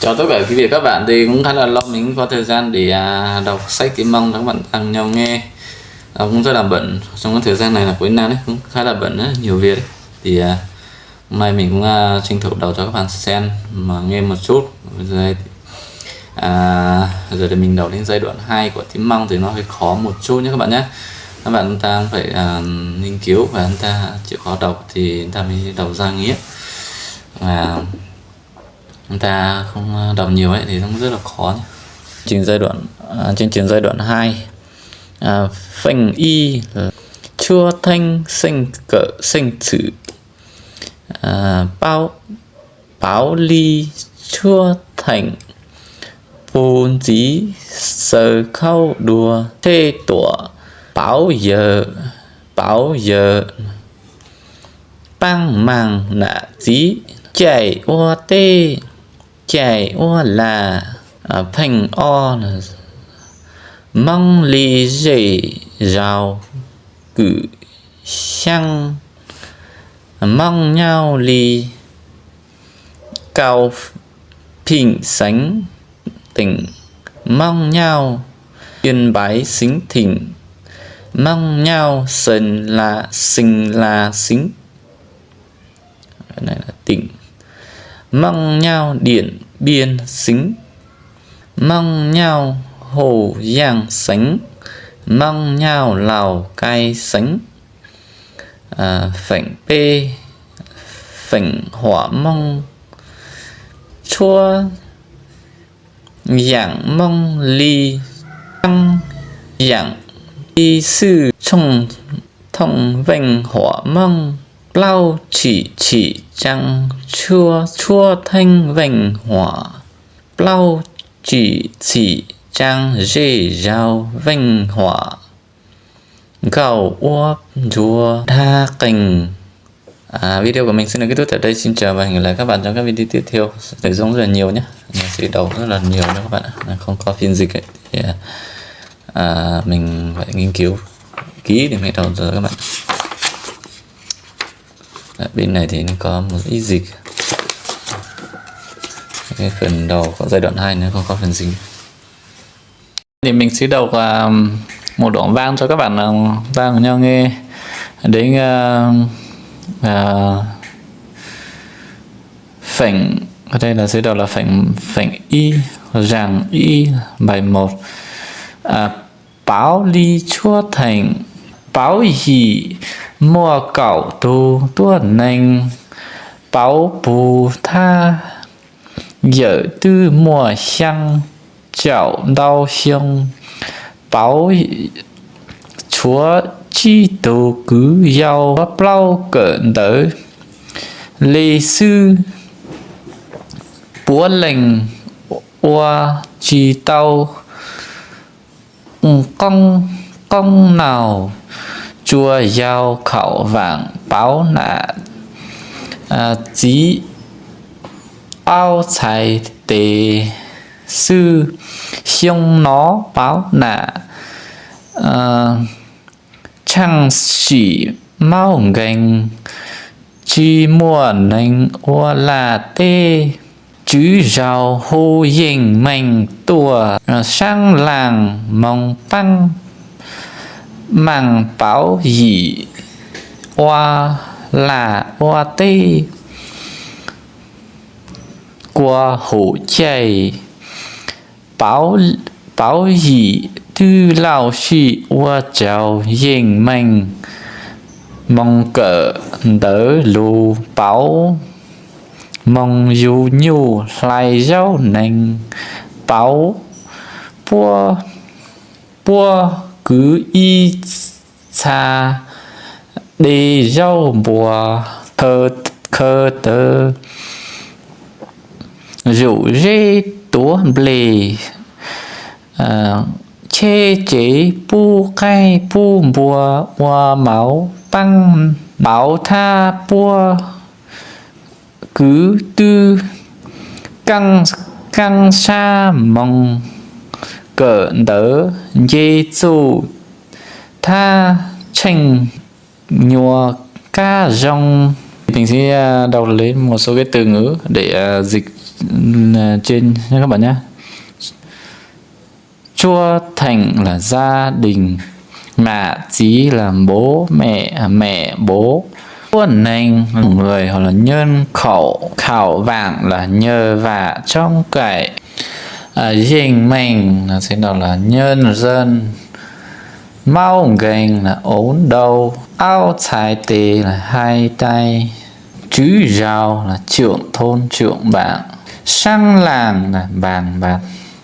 Chào tất cả quý vị các bạn, thì cũng khá là lâu mình không có thời gian để à, đọc sách tiếng Mông cho các bạn tăng nhau nghe. À, cũng rất là bận trong cái thời gian này là cuối năm ấy, cũng khá là bận rất nhiều việc ấy. Thì à, hôm nay mình cũng à, tranh thủ đọc cho các bạn xem mà nghe một chút. Rồi, à, giờ thì mình đọc đến giai đoạn hai của tiếng Mông thì nó hơi khó một chút nhé các bạn nhé. Các bạn chúng ta phải à, nghiên cứu và chúng ta chịu khó đọc thì chúng ta mới đọc ra nghĩa. Và chúng ta không đọc nhiều ấy thì cũng rất là khó nhé. Chương trình giai đoạn à, chương trình giai đoạn hai. À, phần y là Chúa Thanh xưng cậu xưng sự. À, báo báo ly Chúa Thanh, bù dí sờ khâu đùa thê tuа, báo giờ báo giờ, păng măng nạ dí, chạy ua tê, chạy ua là, à, phanh o là mong ly dễ giàu cử xăng, mong nhau ly cao phịnh sánh tỉnh, mong nhau yên bái xính thịnh, mong nhau sần là sình là xính, tỉnh, mong nhau điện biên xính, mong nhau Hồ Giang sánh, mong nhau Lào Cai sánh. À, phanh pê, phanh họa mong, chúa, dạng mong ly, trăng, dạng ly sư, trông thông vênh họa mong, plau chỉ chỉ trăng, chúa, chúa thanh vênh họa, plau chỉ chỉ trăng dễ giàu vênh họa. Gạo ua rùa đa kênh. À, video của mình xin được kết thúc tại đây. Xin chào và hẹn gặp lại các bạn trong các video tiếp theo. Nội dung rất là nhiều nhé. Mình sẽ đọc rất là nhiều cho các bạn. Không có phiên dịch ấy. Thì, à, mình phải nghiên cứu kỹ thì mới đọc được các bạn. À, bên này thì nó có một ít dịch. Cái phần đầu của giai đoạn hai nó không có phần dịch. Thì mình sẽ đọc à, một đoạn văn cho các bạn à, bạn nhau nghe đến à, à, phản, ở đây là sẽ đọc là phản phản ý rằng ý bài một. À, Pauv li tshuab theem, pauv yim muaj kaum tus tuab neeg, pauv pus thab yawm twb muaj xyaa caum ntau xyoo, pauv tshuav tsib tug kwv yau, plaub kawm ntawv li xwb, puav leej ua tsis tau qoob, qoob naus, tsuas yau khaum vaam pauv nam txiv aub txhais tes xwb. Xyoo no pauv nam tshaaj sim maub nkeeg, tsis muaj neeg ua laj teb. Tswv zau hu yeej meej tuaj saab laaj moog paab, maaj pauv yim ua laj ua teb, kua hum caij. Pauv yim twb lauj sij ua tsaug yeej meej, moog kawm ntawv lug pauv, moog yug nyuj hlais zaub neeg pauv, puab kwv ib txha de zaub npua khaws tawv, zom zeb tuav nplej, cheb tsev pub qaib pub npua ua mauv paab, mauv thab puab kwv twb kaab sab moog kawm ntawv, nce txuj thab tsheej nyuas kab zoo. Mình sẽ đọc lấy một số cái từ ngữ để à, dịch trên các bạn nhé. Chúa Thành là gia đình, mẹ chỉ là bố mẹ, mẹ bố. Chúa Neng, người hoặc là nhân khẩu, khảo vạn là nhờ vả trông cậy. À, Dinh Mệnh là sẽ đọc là nhân dân. Máu Gành là ốm đau. Áo Xài Tề là hai tay. Chứ Giàu là trưởng thôn trưởng bản. Sáng Làng là bàn bạc.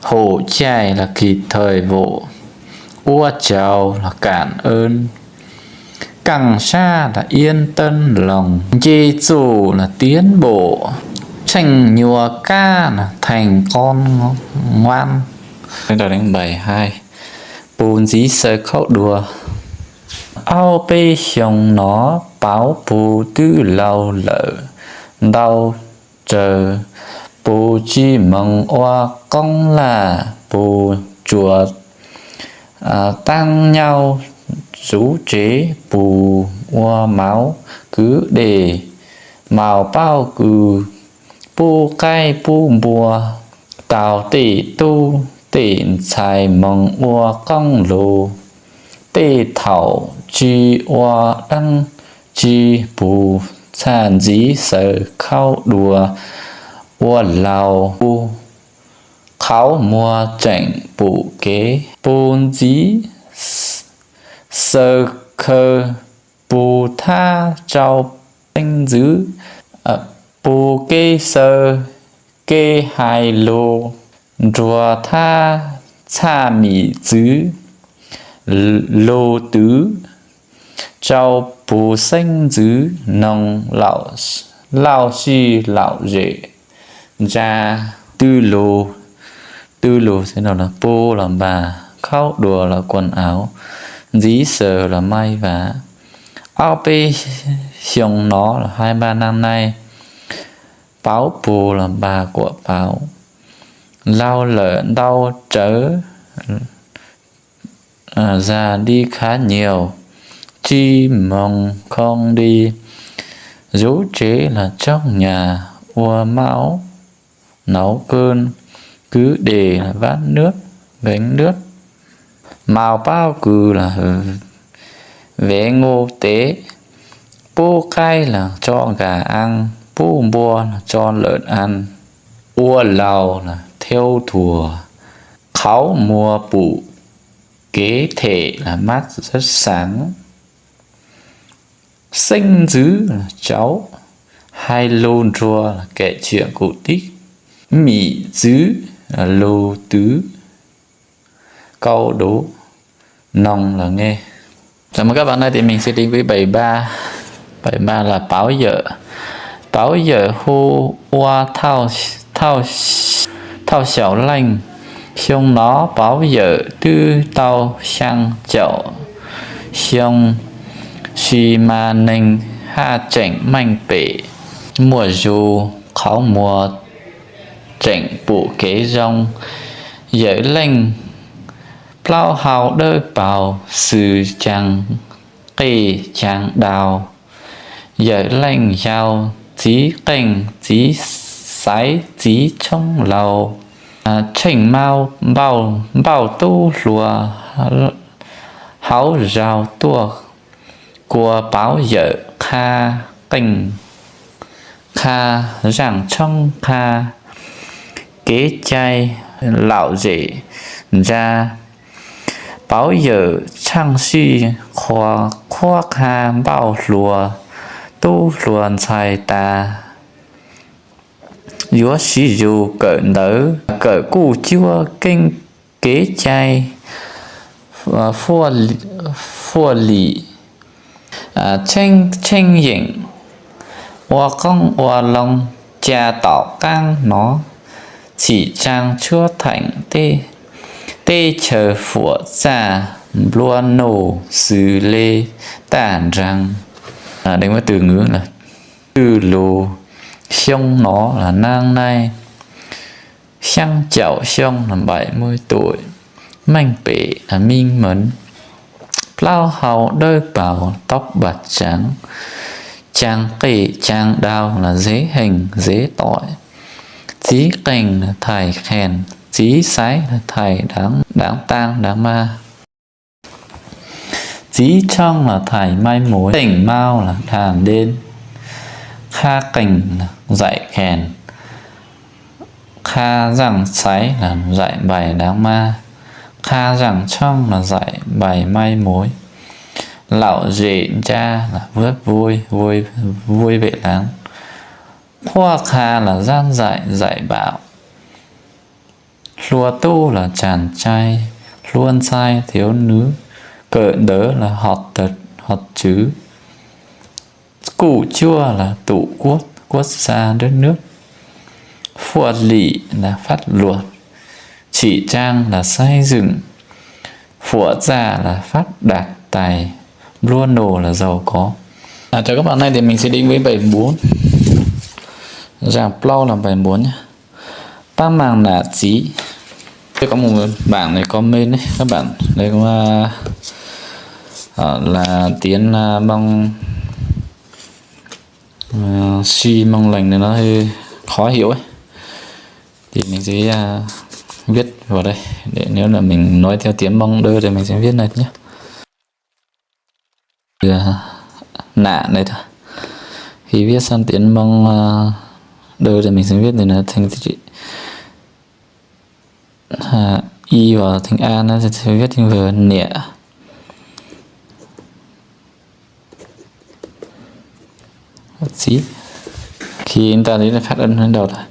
Hỗ Chạy là kịp thời vụ. Ua Chào là cảm ơn. Căng Xa là yên tâm lòng. Nce Txu là tiến bộ. Chêng Nyua Cá là thành con ngoan. Bài hai. Pus ntxiv xaws khaub dua. Aub peb xyoo no Pauv pus twb laus lawm ntau tsawv. Pus tsis moog ua qoob laj, pus tsuas taab nyaub zuv tsev, pus ua mauv kwv dej, maus pauj kws, pub qaib pub npua, taug tej tub tej ntxhais moog ua qoob lug. Tej thaum tsis ua dlaab tsi, pus txhaj ntxiv xaws khaub dua. Ua laus pus qhauv muag tseem pum kev. Pus ntxiv xaws khaws, pus thab tsau xeeb ntxwv. Pus kev xaws kev hais lug nruag thab txhaj mim txwv. Lug twv tsau pus xeeb ntxwv, noog lauj sij laum zem ntsa. Twj lug, twj lug, pus los npas, khaub dua los quần áo, ntxiv xaws los may vá. Aub peb xyoo no los hai ba năm nay, Pauv pus los npas kuam pauv, laug lawm ntau tsawv, già đi khá nhiều, tsis moog khoo di, zuv tsev los tsoog nyas, ua mauv nấu cơm, kwv dej vắt nước, gánh nước, maus pauj kws los ve ngu tev, pub qaib los tso gà ăn, pub npua los cho lợn ăn, ua laus los thêu thùa, qhauv muag pum kev them los mab sab saav, xeeb ntxwv los tsauv, hais lug nruag los kể chuyện cổ tích, mim txwv los lug twv, kau duv, noog los nge. Chào mừng các bạn đã tìm mình sẽ đến với bài ba. Bài ba là Páo Yawm. Páo Yawm hu ua Thauj Xyaum Leej. Xyoo no Páo Yawm twb tau xyaa caum xyoo, tsis mas neeg haj tseem meej pem, muaj zug qhauv muag tseem pum kev zoo. Yawm Leej plaub hau dawb paug, xws caag qej caag dau. Yawm Leej yau txiv qeej txiv xaiv txiv tshoob laug, tsheej maub npauj tub hluas hauv zaug tuaj, kua Páo Yawm qha qeej qha zaaj tshoob qha kev cai laum zem ntsa. Páo Yawm tshaaj sij qhuas qhuab qha npauj hluas tub hluas ntxhais tas, yuav siv zug kawm ntawv kawm kuj cuab keeb kev cai fuaj lim, tsheej yeem ua qoob ua loo, ca tom qaab nov, txhim tsaa tshuab theem teb chaws fuam txaj, nplua nuj xws le taj nraag. Twj lug xyoo no los naab naij, xyaa caum xyoo los bảy mươi tuổi, meej pem los minh mẫn, plaub hau dawb paug tóc bạc trắng, caag qej caag dau los dễ hình dễ tỏi, Txiv qees los thais khees, txiv xaiv los thais daav taag daav mag, txiv tshooj los thais mai muv, teem mau los daav deb, qha qees los zaim khees, qha zaaj xaiv los zaim npais daav mag, qha zaaj tshooj los zaim npais mai muv, laum zem nca los vuab vui, vui vem laav, quaj qha los zaaj zaim zaim npaum, hlua tuj los tsaam tsai, hlua ntxhais thiav nws, kawm ntawv los hov tswv, kuj cuaj los tum kuab, kuab xa dawb nwb, fuaj lim los fab luag, tsim tsaaj los xaiv zwm, fuam txaj los fab dag tais, nplua nuj los zaug kov. Cho các bạn này thì mình sẽ đến với bài bốn. Dàn plaub là bài bốn nhé. Pab mang nam txiv. Tôi có một bạn này comment đấy, các bạn. Đây cũng là, ờ, là Tiến, à, Mông, ờ, Si Mông Lành này nó hơi khó hiểu ấy. Thì mình sẽ, à, viết vào đây. Để nếu là mình nói theo tiếng Mông Đơ thì mình sẽ viết này nhé. Nạ này thôi. Khi viết sang tiếng Mông, ờ, Đơ thì mình sẽ viết thì nó thành chữ, à, Y và thành A nó sẽ viết thành V, niam txiv. Khi chúng ta thấy nó phát âm đến đâu rồi?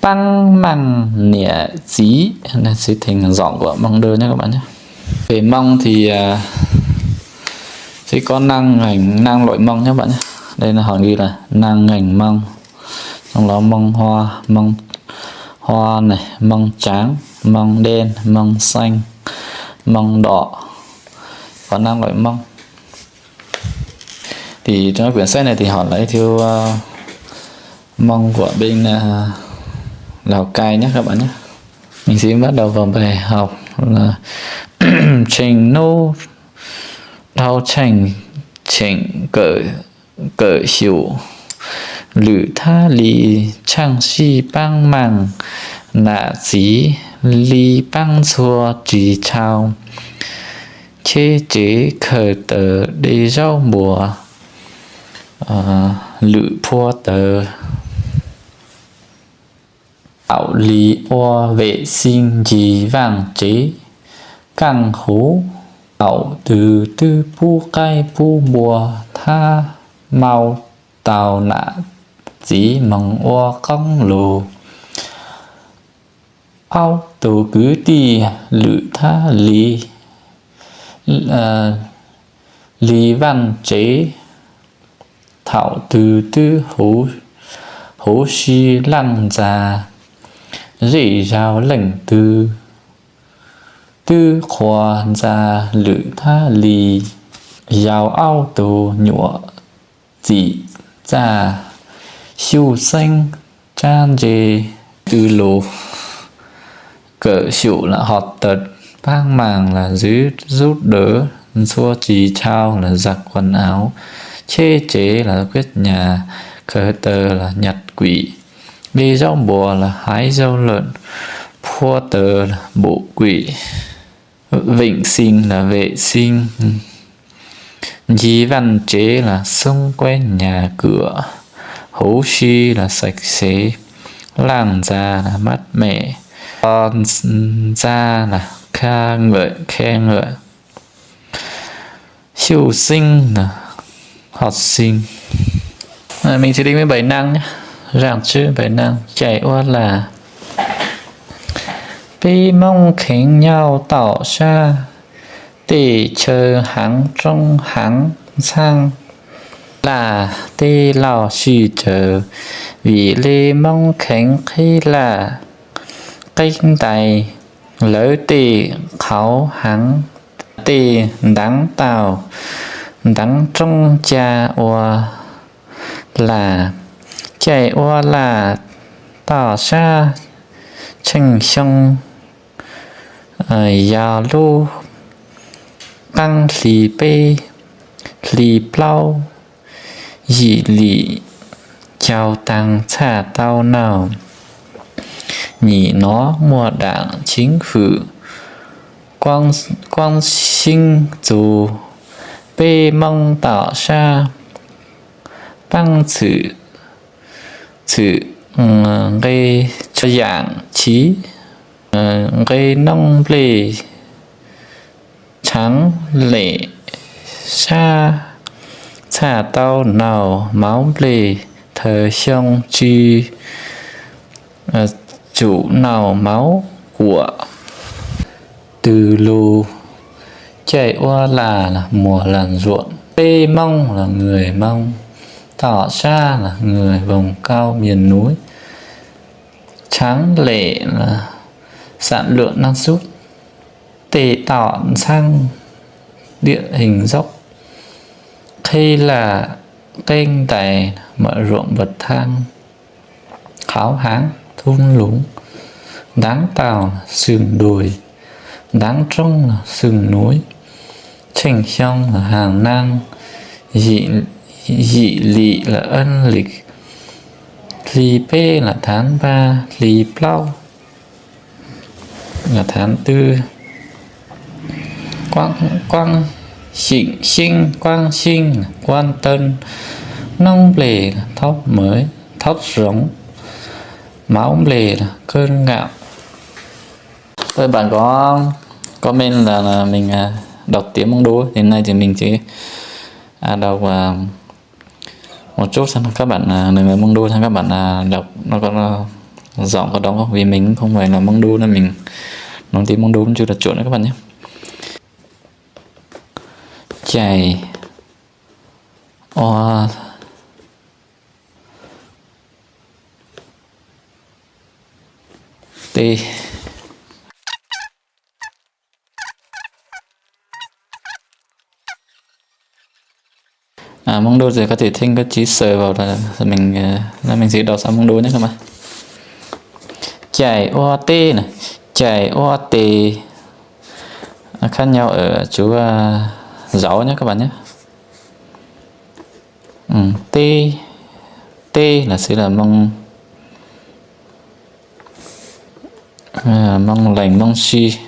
Pab mang niam txiv, nó sẽ thành giọng của Mông Đơ nhé các bạn nhé. Về Mông thì, à, sẽ có năm ngành, năm loại Mông nhé các bạn nhé. Đây là họ ghi là năm ngành Mông. Trong đó Mông Hoa, Mông Hoa này, Mông Trắng, Mông Đen, Mông Xanh, Mông Đỏ. Có năm loại Mông. Thì trong quyển sách này thì họ lấy theo, ờ, Mông của bên, ờ, Lào Cai nhé các bạn nhé. Mình sẽ bắt đầu vào bài học là Tshee Nub Dhau Tshee Tsheem Kawm, Kawm Xyum Lwm Thab Li Tshaaj Sij Paab Maaj Nam Txiv Li Paab Ntxhua Tsis Tshau Cheb Tsev Khaws Taws De Zaub Npuas Lwm Phua Taws Taum Li Ua Vem Xees Ncig Vaaj Tsev Kaaj Huv Taum Twg Twb Pub Qaib Pub Npua Thab Mau Tau Nam Txiv Moog Ua Qoob Lug Aub Tug Kwv Tij Lwm Thab Li Li Vaaj Tsev Thaum Twg Twb Huv Si Laaj Ntxa Zej Zag Leej Twg Twb Qhua Ntxa Lwm Thab Li Yau Aub Tug Nyuam Txim Txaj Xyuj Xeeb Tsab Ntse Tw Lug Kawm Xyum Los Hov Tawm Paab Maaj Los Zwv Zub Dawv Ntxhua Tsis Tshau Los Zag Kuas Auv Cheb Tsev Los Kuab Nyas Khaws Taws Los Nyas Kuim De Zaub Npuas Los Haiv Zaub Lawm Phua Taws Los Npum Kuim Veem Xees Los Vem Xees Ncig Vaaj Tsev Los Xoob Kuab Nyas Kuam Huv Si Los Xaiv Xev Laaj Ntxa Los Mab Mem Ntxa Los Kha Ngawm Khe Ngawm Xyuj Xeeb Los Hov Xees. Mình sẽ đi với bài năng nhé. Rang tswb bài năng. Cais ua lag. Peb Moob Kheev nyob tom sab tej chaw haav roob haav ntxhaab laj teb loj sij tsawv, vim le Moob Kheev qhib laj qhib ntais lawv tej qhauv haav tej ntaav tauj ntaav roob ca ua lag. Cais ua lag tom sab tsheej xyoo yog lub qaab hli peb hli plaub yim lim caug taag txhaj tau nawb. Nim no muaj daam cheeb fwm, kuab xyeeb txug, peb Moob tom sab paab txhwm, txhwm nqe tshua yaam chiv, nqe noob nplej, tshaav lem sab, txhaj tau naug mauv nplej, thaws xyoo tsi tsum naug mauv kuam. Tws lug caij ua lag los mùa làm ruộng, peb Moob los người Mông, tom sab los người vùng cao miền núi, tshaav lem los sản lượng năng suất, tej tom ntxhab địa hình dốc, qhib laj qeeb ntais, mở rộng bậc thang, hauv haav thung lũng, đáng tao xương đồi, đáng trống xương núi, tsheej xyoo hàng năm, dị, dị lị là âm lịch, hli peb là tháng ba, hli plaub là tháng tư, kuab xyeeb, kuab xyeeb, kuab teeb, noob nplej, thóc mới, thóc giống, mauv nplej, cơn ngạo. Các bạn có comment là, là mình à, đọc tiếng Mông Đô thì nay thì mình sẽ à, đọc à, một chút xem các bạn à, mình là Mông Đô xem các bạn à, đọc nó có nó giọng có đúng không, vì mình cũng không phải là Mông Đô nên mình nói tiếng Mông Đô cũng chưa được chuẩn nữa các bạn nhé. Chảy ua ti. À, Mông Đô thì có thể thêm các chữ sờ vào là mình ờ, là mình sẽ đọc sang Mông Đô nhé các bạn. Chảy ua ti này, chảy ua ti, à, khác nhau ở chú à, dấu nhé các bạn nhé. Ừ, ti, ti là sẽ là mông à, mông lành mông si.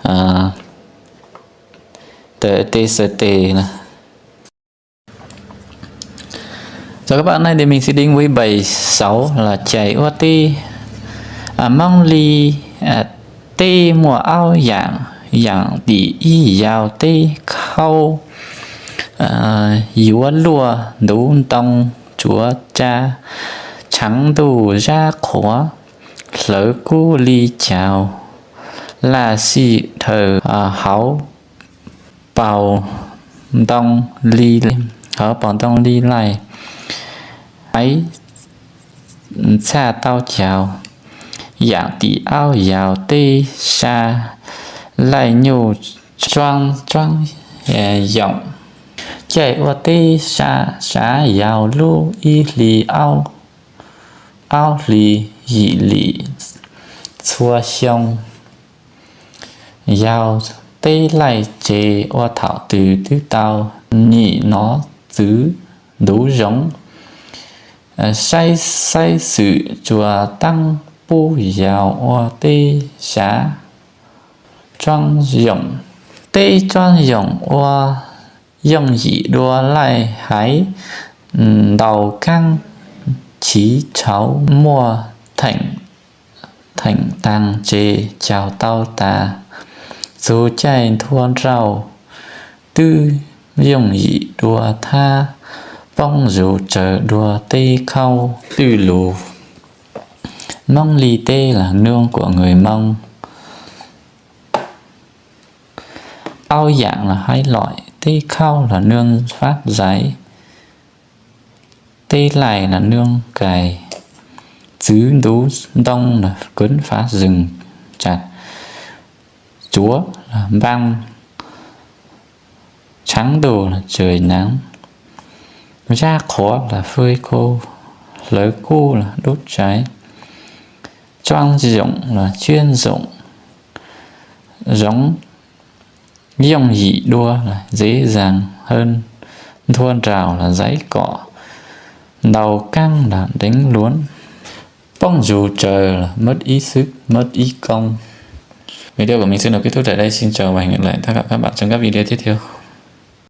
À, tê tê sơ tê là Chào các bạn, nay thì mình sẽ đến với bài sáu là chảy ua ti. À, mông li à, ti muaj aub yaam, yaam tim ib yaus ti khauj, à, yuav luaj ntuv ntoo tsuav tsa, tshav ntuj zab qhuav, hlawv kub li caus, laj xij dhawv, à, hauv paus ntoo li, hauv paus ntoo li laij, haiv txhaj tau caus, yaam tim aub yaus teb sa, laij nyuj tsuab tsuab yoom, caij ua teb sa, sav yaus lub ib hlis aub, aub hlis yim lim txhua xyoo. Yaus teb laij tsev ua thaum twg twb tau, nim no txwv ntuv zoov, saib xaiv xwm tsuas taab pub yaus ua teb sav tsuab yoom. Teb tsuab yoom ua yooj yim dua laij haiv, ntaus kaab chiv tshauv muaj theem taag tsev caug tau tas, txug caij nthua nrauj twb yooj yim dua thab, poob zus tsawv dua teb khauj twj lus. Mông Ly teb là nương của người Mông. Aub yaam là haiv loim, teb khauj là nương phát giấy, teb laij là nương cày, txwv ntuv ntoo là quấn phá rừng chặt, tsuav là băng, tshav ntuj là trời nắng, zab qhuav là phơi khô, hlawv kub là đốt cháy, tsuab yoom là chuyên dụng, giống yooj yim dua là dễ dàng hơn, nthua nraus là giấy cọ, ntaus kaab là đánh lươn. Poob zus tsawv los mất ý thức, mất ý công. Video của mình xin được kết thúc tại đây. Xin chào và hẹn gặp lại tất cả các bạn trong các video tiếp theo.